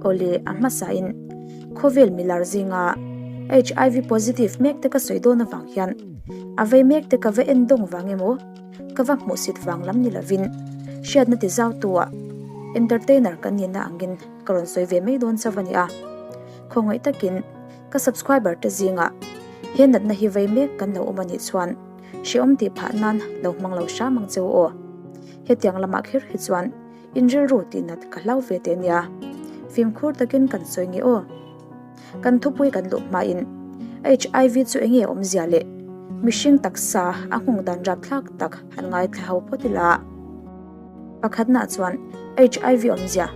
Awle a hmasain khawvel milar zinga HIV positive mek te ka sawi dawn avang hian a vei mek te ka va en dawng vang emaw ka va hmuhsit vang lam ni lovin hriatna ti zau tu ah entertainer kan nihna angin ka rawn sawi ve mai dawn chauh a ni a. Khawngaih takin ka subscriber te zingah he natna hi vei mek kan lo awm a nih chuan hrehawm tih phah nan lo hmang lo hram ang che u aw. Hetiang lamah kher hi chuan in rilru tih nat ka hlau ve teh nia. Fimkhur takin kan sawi nge aw. Kan thupui kan luh hmain HIV chu enge awmzia leh mihring taksa a nghawng dan rapthlak tak han ngaithla ho phawt ila. Pakhatnaah chuan HIV awmzia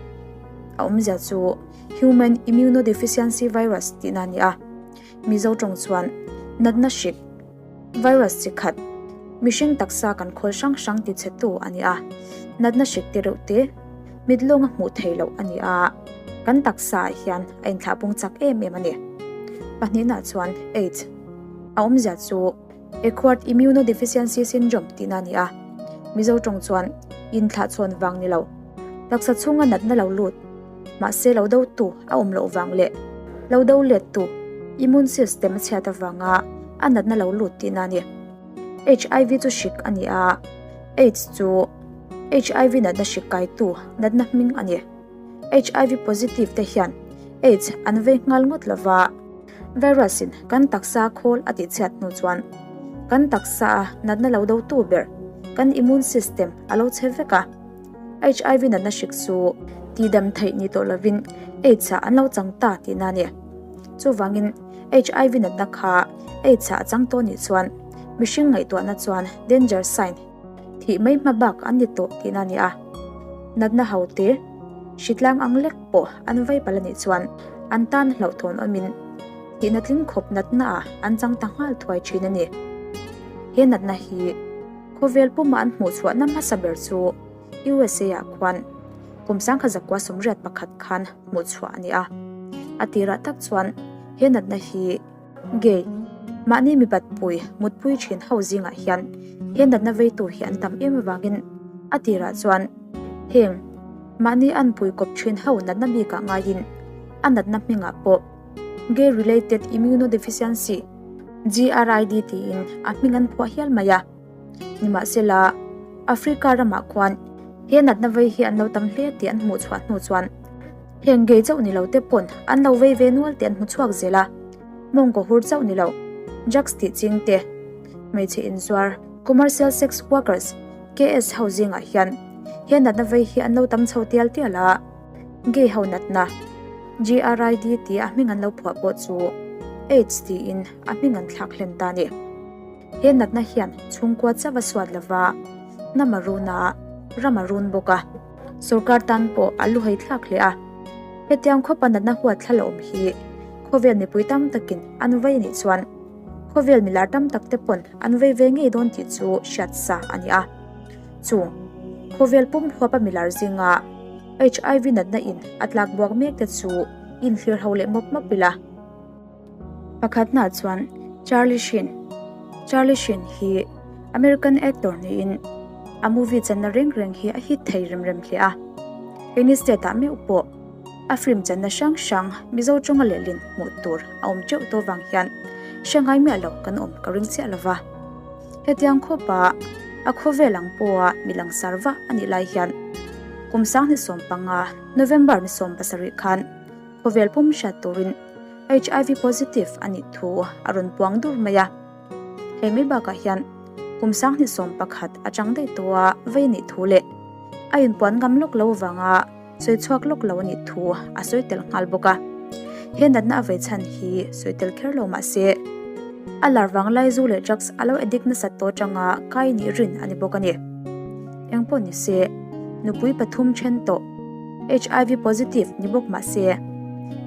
a awmzia chu Human Immunodeficiency Virus tihna a ni a. Mizo tawng chuan natna hrik, virus chi khat, mihring taksa kan khawl hrang hrang ti chhetu a ni a. Natna hrik te reuh te mit lawnga hmuh theih loh a ni a, kan taksa ah hian a inthlahpung chak em em a ni. Pahnihna chuan AIDS a awmzia chu Acquired Immunodeficiency Syndrome tihna a ni a, Mizo tawng chuan inthlahchhawn vang ni lo, taksa chhunga natna lo lut, mahse lo dotu a awm loh vang leh lo do lettu immune system a chhiat avanga a natna lo lut tihna a ni. HIV chu hrik a ni a, AIDS chu HIV natna hrik kaitu natna hming a ni. HIV positive te hian AIDS an vei nghal ngawt lova, Virus in kan taksa khawl a tihchhiat hnu chuan kan taksa a natna lo dotu ber kan immune system a lo che vek a. HIV natna hrik chu tihdam theih ni tawh lovin AIDS ah an lo chang ta tihna a ni. Chuvangin HIV natna kha AIDS ah a chang tawh nih chuan mihring ngaihtuahna chuan danger sign thih mai hma bak an ni tawh tihna a ni a. Natna ho te hritlang ang lek pawh an vai palh a nih chuan an tan hlauhthawn awmin thihna tling khawp natna ah an chang ta nghal thuai thin a ni. He natna hi khawvel puma an hmuh chhuahna hmasa ber chu USA ah khuan kum sangkhat zakua 81 khan hmuh chhuah a ni a. A tirah tak chuan he natna hi Gay, mahni mipat pui, mutpui thin ho zingah hian he natna veitu hi an tam em avangin a tirah chuan heng mahni an pui kawp thin ho natna bikah ngaiin a natna hmingah pawh Gay Related Immunodeficiency, GRID, tiin a hming an phuah hial mai a. Nimahsela, Africa ramah khuan he natna vei hi an lo tam hle tih an hmuh chhuah hnu chuan heng gay chauh ni lo te pawn an lo vei ve nual tih an hmu chhuak zel a. Mawngkaw hur chauh ni lo, drugs tih ching te, hmeichhe inzuar, commercial sex workers, KS ho zingah hian he natna vei hi an lo tam chho tial tial a. Gay ho natna, GRID tia a hming an lo phuah pawh chu AIDS tiin a hming an thlak hlen ta a ni. He natna hian chhungkua chauh a suat lova, hnam a run a, ram a run bawk a, sorkar tan pawh a lu haithlak hle a. Hetiang khawpa natna huat thla la awm hi khawvel mipui tam takin an vei anih chuan khawvel milar tam tak te pawn an vei ve ngei dawn tih chu hriat sa a ni a. Chung khawvel pum huapa milar zinga HIV natna in a tlak buak mek te chu inthlir ho leh mawp mawp ila. Pakhatna chuan Charlie Sheen Charlie Sheen hi American actor niin a movie channa reng reng hi a hit thei rem rem hle a. Keini state ah meuh pawh a film channa hrang hrang Mizo tawnga lehlin hmuh tur a awm teuh tawh vang hian hre ngai miah lo kan awm ka ring chiah lova. Hetiang khawpa a khawvel ang pawha mi langsar vah a nih lai hian kum 2015 November ni 17 khan Khawvel pum hriat turin HIV positive a nih thu a rawn puang dur mai a. Hei mai bakah hian kum 2011 atang daih tawha vei a nih thu leh a inpuan ngam lawk lo vanga sawi chhuak lawk lo a nih thu a sawi tel nghal bawk a. He natna a vei chhan hi sawi tel kher lo mah se a lar vang lai zu leh drugs a lo addict nasat tawh atanga kai nih rin a ni bawk a ni. Engpawh ni se nupui pathum then tawh. HIV positive ni bawk mah se,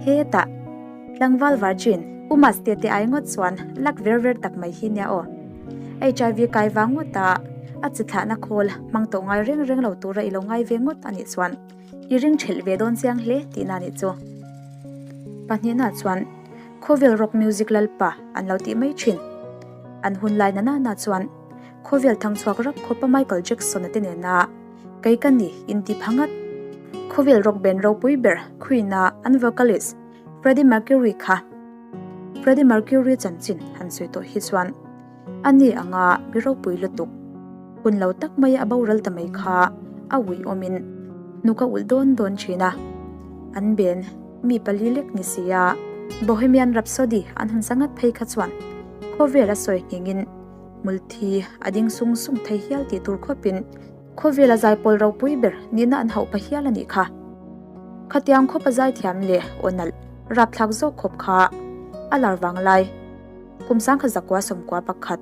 hetah tlangval virgin U Maste te ai ngawt chuan lak ver ver tak mai hi nia aw. HIV kai vang ngawta a chi thlahna khawl hmang tawh ngai reng reng lo tura i lo ngai ve ngawt a nih chuan i ring thelh ve dawn chiang hle tihna a nih chu. Pahnihna chuan khawvel rock music lalpa an lo tih mai thin. An hun lai na nana chuan khawvel thangchhuak rap khawpa Michael Jackson-a te nena Kei ka ni, inti pha ngat. Khawvel rock band ropui ber Queen-a an vocalist Freddie Mercury kha Freddie Mercury chanchin han sawi tawh hi chuan a ni anga mi ropui lutuk hun lo tak maia a boral ta mai kha a ui awmin hnuk a ulh dawn dawn thin a. An ben mi pali lek ni si a, Bohemian Rhapsody an hun sa ngat phei kha chuan khawvel a sawi nghingin hmulthi a ding sung sung thei hial tih tur khawpin Khawvela zaipawl ropui ber nihna an hauh pa hial a nih kha. Khatiang khawpa zaithiam leh aw nalh rapthlak zawk khawp kha a lar vang lai. Kum sangkhat zakua sawmkua pakhat,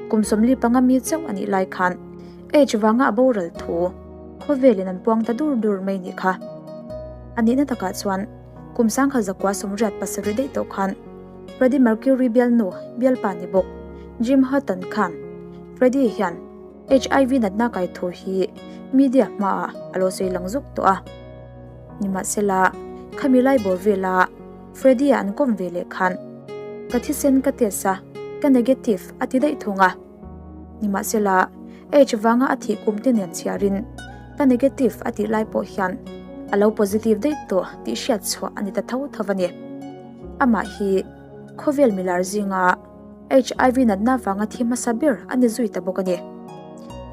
kum sawmli panga mi chauh a nih lai khan age vanga a boral thu khawvelin an puang ta dur dur mai nih kha. A nihna takah chuan kum sangkhat zakua sawmriat pasarih daih tawh khan Freddie Mercury bialnu bialpa ni bawk Jim Hutton khan Freddie hian HIV natna kai thu hi media hmaah a lo sawi lang zuk tawh a. Nimahsela, khami lai bawr vela Freddy-a an kawm ve leh khan ka thisen ka test a, ka negative a ti daih thung a. Nimahsela, H vanga a thih kum te nen chhiarin ka negative a tih lai pawh hian a lo positive daih tawh tih hriat chhuah a ni ta tho tho a ni. Amah hi khawvel milar zinga HIV natna vanga thi hmasa ber a ni zui ta bawk a ni.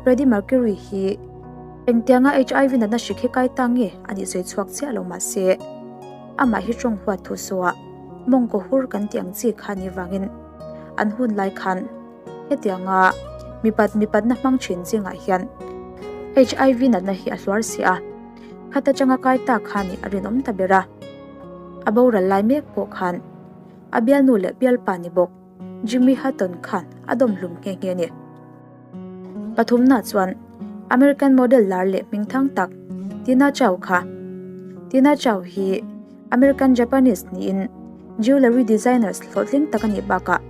Freddie Mercury hi engtianga HIV natna hri khi kai ta nge a nih sawi chhuak chiah lo mah se, amah hi tawng huat thu saw ah mawngkaw hur kan tih ang chi kha ni vangin an hun lai khan hetianga mipat mipatna hmang thin zingah hian HIV natna hi a hluar si a, khat atanga kai ta kha nih a rinawm ta ber a, a boral lai mek pawh khan. A bialnu leh bialpa ni bawk Jimmy Hutton khan a dawm hlum nghe nghe a ni. Pathumna chuan American model lar leh hmingthang tak Tina Chau kha. Tina Chau hi American Japanese niin jewellery designers hlawhtling tak a nih bakah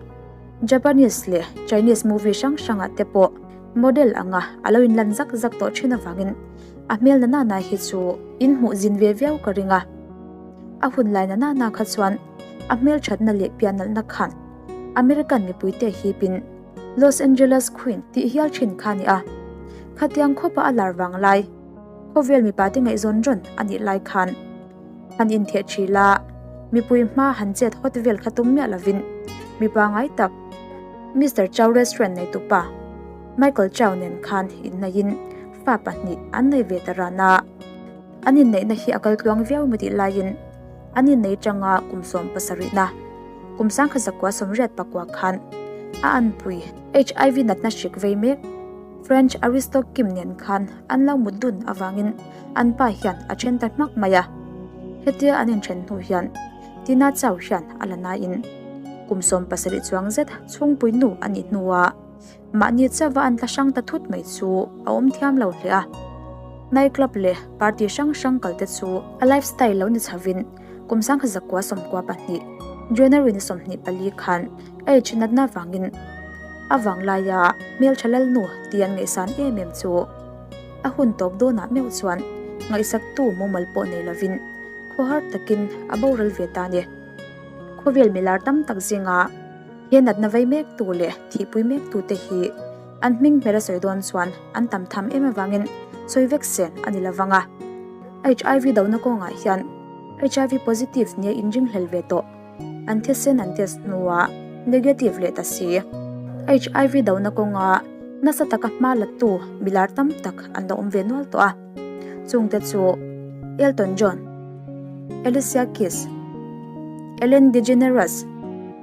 Japanese leh Chinese movie hrang hrangah te pawh model anga a lo inlan zak zak tawh thin avangin a hmel na nana hi chu inhmuh zin ve viau ka ring a. A hun lai na nana kha chuan A hmelthatna leh piannalhna khan American mipuite hipin Los Angeles Queen tih hial thin kha a ni a. Khatiang khawpa a lar vang lai, khawvel mipate ngaihzawn rawn a nih lai khan han intheh thil a, mipui hma han chet hawt vel kha tum miah lovin mipa ngai tak Mister Chow Restaurant neitupa Michael Chow nen khan innaihin fa pahnih an nei ve ta ran a. An inneihna hi a kal tluang viau maw tih laiin an innei tanga kum 17na, kum sangkhat zakua sawmriat pakua khan a anpui HIV natna hrik vei mek French Aristo Kim nen khan an lo mut dun avangin an pa hian a then ta hmak mai a. Hetia an inthen hnu hian Tina Chau hian a la nain kum 17 chuang zet chhungpui nu a nih hnuah Mahni chauha an tla hrang ta thut mai chu a awm thiam lo hle a. Night club leh party hrang hrang kal te chu a life style lo ni chhovin kum sangkhat zakua sawmkua pahnih January ni 24 khan AIDS natna vangin a vanglaia hmeltha lalnu tih an ngaihsan em em chu a hun tawp dawnah meuh chuan ngaihsaktu mumal pawh nei lovin khawhar takin a boral ve ta a ni. Khawvel milar tam tak zinga He natna vei mek tu leh thihpui mek tu te hi an hming hmel a sawi dawn chuan an tam tham em avangin sawi vek sen a ni lovang a. HIV dona kawngah hian HIV positive nia inringhlel ve tawh an thisen an test hnuah negative leh ta si. HIV dona kawnga nasa taka hma lattu milar tam tak an lo awm ve nual tawh a. Chungte chu Elton John, Alicia Keys, Ellen DeGeneres,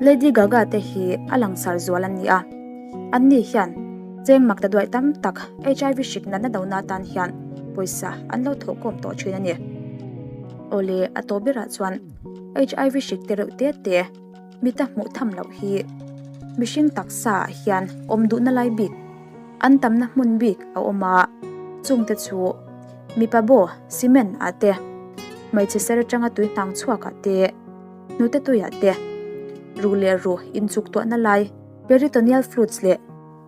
Lady Gaga te hi a langsar zual an ni a. An ni hian cheng mak ta duai tam tak HIV hrik natna dona atan hian pawisa an lo thawhkhawm tawh thin a ni. Awle a tawp berah chuan HIV hrik te reuh te te mita hmuh tham loh hi mihring taksa ah hian awm duhna lai bik an tamna hmun bik a awm a, chungte chu mipa baw cement ah te, hmeichhe ser atanga tui hnang chhuak ah te, hnute tuiah te, ruh leh ruh inchuk tuahna lai peritoneal fluids leh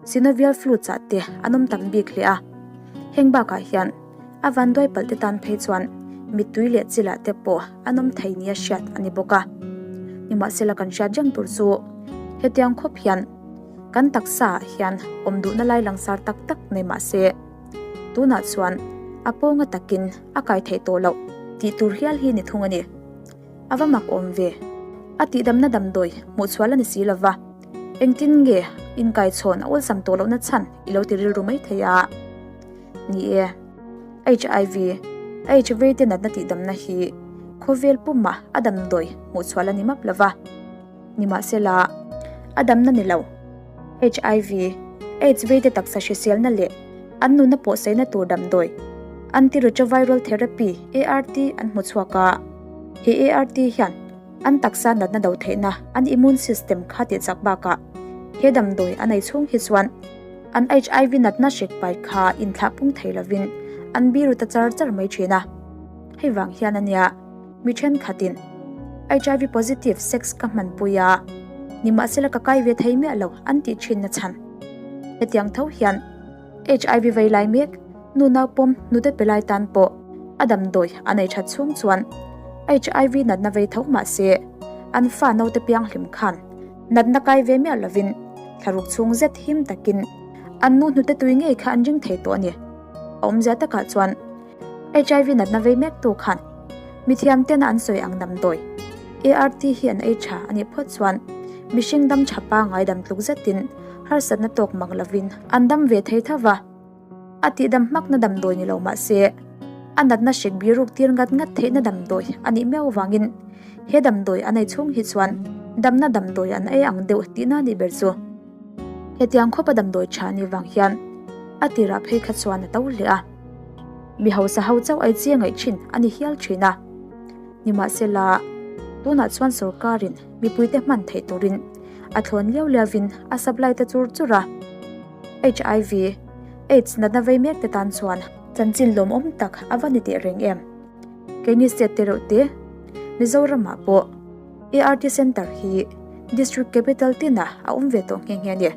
synovial fluids ah te an awm tam bik hle a. Heng bakah hian a vanduai palh te tan phei chuan mittui leh chilah te pawh an awm thei nia hriat a ni bawk a. Nimahsela kan hriat reng tur chu hetiang khawp hian kan taksa ah hian awm duhna lai langsar tak tak nei mahse tunah chuan a pawnga takin a kai theih tawh loh. Tih tur hial hi ni thung a ni. A va mak awm ve. A tihdamna damdawi hmuhchhual a ni si lova. Engtin nge inkaichhawn a awlsam tawh lohna chhan i lo ti rilru mai thei a? Ni e, HIV, HIV te natna tihdamna hi khawvel pumah a damdawi hmuhchhual a ni map lova. Nimahsela, a damna ni lo. HIV, AIDS veite taksa hriselna leh an nunna pawhsaina tur damdawi, Antiretroviral Therapy, ART, an hmu chhuak a. He ART hian an taksa natna do theihna an immune system kha tih chak bakah he damdawi a nei chhung hi chuan an HIV natna hrik pai kha inthlah pung thei lovin an biru ta char char mai thin a. Hei vang hian a nia. Mi thenkhatin HIV positive sex ka hmanpui a, nimahsela ka kai ve thei miah lo an tih thinna chhan. Hetiang tho hian HIV vei lai mek nu naupawm hnute pe lai tan pawh a damdawi a nei that chhung chuan HIV natna vei tho mahse an fa naute pianghlim khan natna kai ve miah lovin thlaruk chhung zet him takin an nu hnute tui ngei kha an ring thei tawh a ni. A awmzia takah chuan HIV natna vei mektu khan mithiam tena an sawi ang damdawi ART hi an ei tha a nih phawt chuan mihring dam tha pangngai dam tluk zetin harsatna tawk mak lovin an dam ve thei tho va. A tihdam hmakna damdawi ni lo mah se a natna hrik biruk tir ngat ngat theihna damdawi a nih miau avangin he damdawi an ei chhung hi chuan damna damdawi an ei ang deuh tihna a nih ber chu. Hetiang khawpa damdawi tha a nih vang hian a tirah phei kha chuan a to hle a. Mi hausa ho chauh ai chi a ngaih thin a ni hial thin a. Nimahsela, tunah chuan sorkarin mipuite hman theih turin a thlawn liau liauin a supply ta chur chur a. HIV, AIDS natna vei mek te tan chuan chanchin lawmawm tak a va ni teh reng em? Keini state te reuh te, Mizoramah pawh ART Centre hi District Capital tinah a awm ve tawh nghe nghe a ni.